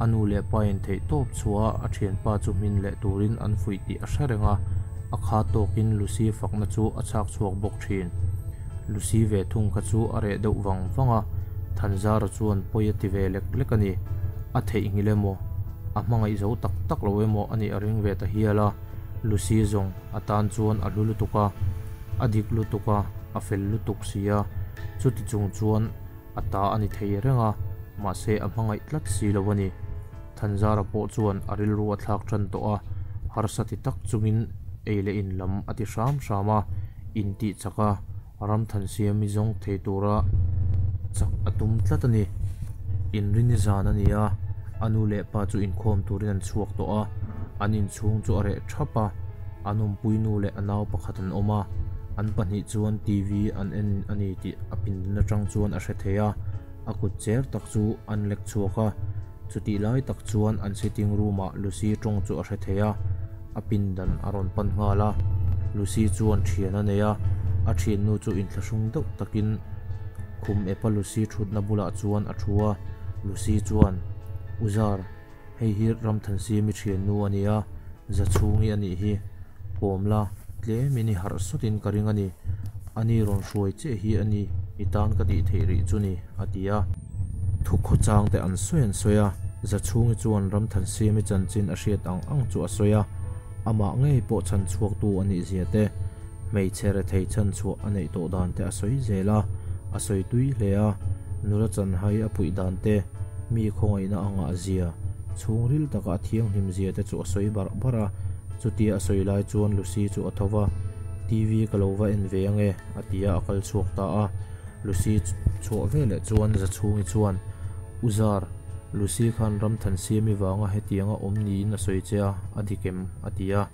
a nu leh pa in theih tawp chhuah a thianpa chu hmin leh turin an fuih tih a hre reng a, a kha tawkin Lucy fakna chu a chhak chhuak bawk thin. Lucy ve thung kha chu a reh deuh vang vang a, Thanzara chuan pawi a ti ve lek lek a ni, a theihnghilh emaw, a hmangaih zo tak tak lo emaw a nih a ring ve ta hial a, Lucy zawng. A tan chuan a hlu lutuk a, a dik lutuk a, a fel lutuk si a, chuti chung chuan a ta a ni thei reng a, mahse a hmangaih tlat si lo a ni. Thanzara pawh chuan a rilru a thlak tan tawh a, harsa ti tak chungin ei leh in lam a ti hram hram a, intih chak a, Ramthansiami zawng thei tura chak a tum tlat a ni. Inrini zan a ni a, a nu leh pa chu inkhawm turin an chhuak tawh a, an inchhung chu a reh thap a, an awmpui nu leh a nau pakhat an awm a. An pahnih chuan TV an en a ni tih a pindan atang chuan a hre thei a, a kut cher tak chu an lek chhuak a. Chutih lai tak chuan an sitting room ah Lucy tawng chu a hre thei a, a pindan a rawn pan nghal a. Lucy chuan thian a nei a, a thiannu chu inthlahrung deuh takin khum epa Lucy thutna bulah chuan a thu a. Lucy chuan, U Zar, Hei hi Ramthansiami thiannu a nia, Zachhungi a nih hi. Kawm la, tlemin i harh sawtin ka ring a ni. Ani rawn hruai chiah hi a ni i tan ka tih theih rih chu ni, a ti a. Thukhaw changte an sawi an sawi a, Zachhungi chuan Ramthansiami chanchin a hriat ang ang chu a sawi a, amah ngei pawh chhan chhuaktu a nih zia te, hmeichhe rethei chhan chhuah a neih tawh dan te a sawi zel a, a sawi tui hle a, nula chanhai a puih dan te, mi khawngaihna a ngah zia, chhungril taka a thianghlim zia te chu a sawi barh barh a, chutia a sawi lai chuan Lucy chu a tho va, TV ka lo va en ve ange a ti a, a kal chhuak ta a, Lucy chhuah veleh chuan Zachhungi chuan, U Zar, Lucy khan Ramthansiami vanga hetianga awm niin a sawi che a, a dik em? a ti a.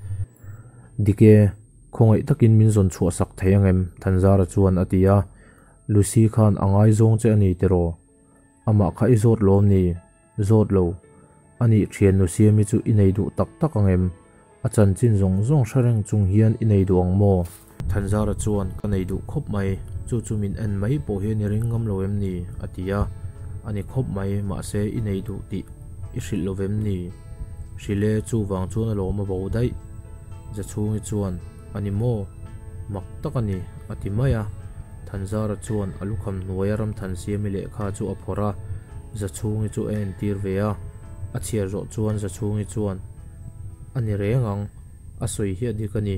Dik e, khawngaih takin min zawn chhuah sak thei ang em? Thanzara chuan a ti a. Lucy khan a ngaizawng che a ni tiraw? Amah kha i zawt lawm ni? Zawt lo. A nih thiannu Siami chu i nei duh tak tak ang em? A chanchin zawng zawng hre reng chung hian i nei duh ang maw? Thanzara chuan ka nei duh khawp mai, chu chu min en mai pawh hian i ring ngam lo em ni? a ti a. A ni khawp mai, mahse i nei duh tih i hrilh lo vem ni? Hrilh e, chuvang chuan a lawm a bo daih. Zachhungi chuan, A ni maw? Mak tak a ni, a ti mai a. Thanzara chuan a lukham hnuaia Ramthansiami lehkha chu a phawrh a, Zachhungi chu a entir ve a. A chhiar zawh chuan Zachhungi chuan, A ni reng ang, a sawi hi a dik a ni,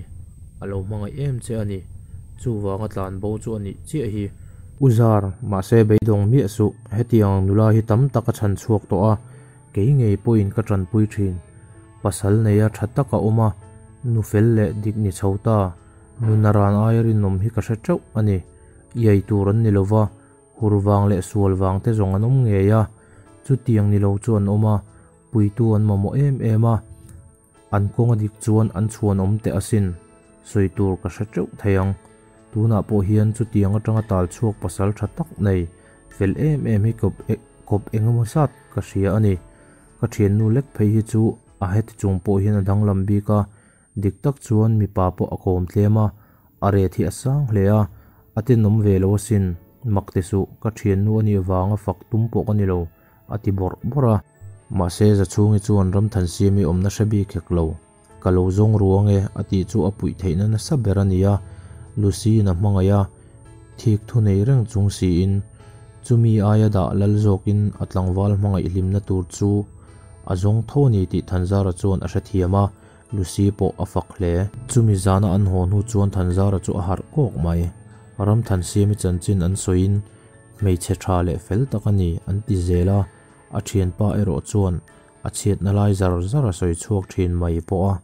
a lo hmangaih em che a ni, chuvanga tlan bo chu a nih chiah hi. U Zar, mahse beidawng miah suh, hetiang ang nula hi tam tak a chhan chhuak tawh a, Kei ngei pawhin ka tanpui thin. Pasal neia tha tak a awm a, nu fel leh dik ni chho ta, nuna ran aia rinawm hi ka hre teuh a ni. Iai tur an ni lo va, hur vang leh sual vang te zawng an awm ngei a, chutiang ni lo chu an awm a, puitu an mamawh em em a. An kawng a dik chuan an chhuanawm teh asin, sawi tur ka hre teuh thei ang. Tunah pawh hian chutiang atanga tal chhuak pasal tha tak nei, fel em em hi kawp kawp eng emaw zat ka hria a ni. Ka thiannu lek phei hi chu a heti chung pawh hian a danglam bik a, dik tak chuan mipa pawh a kawm tlem a, a ret hi a sang hle a, a tenawm ve lo asin, mak ti suh, ka thiannu a nih vanga fak tum pawh ka ni lo. A ti bawrh bawrh a. Mahse, Zachhungi chuan Ramthansiami awmna hre bik hek lo. Ka lo zawng ru ange, a tih chu a puih theihna nasa ber a ni a. Lucy-in a hmangaih a, thik thu nei reng chung siin, chumi aia dah lal zawkin a tlangval hmangaih hlimna tur chu a zawng tho a ni tih Thanzara chuan a hrethiam a, Lucy pawh a fak hle. Chumi zana an haw hnu chuan Thanzara chu a harh kawk mai. Ramthansiami chanchin an sawiin, Hmeichhe tha leh fel tak a ni, an ti zel a, a thianpa erawh chuan a chhiatna lai zar zar a sawi chhuak thin mai pawh a.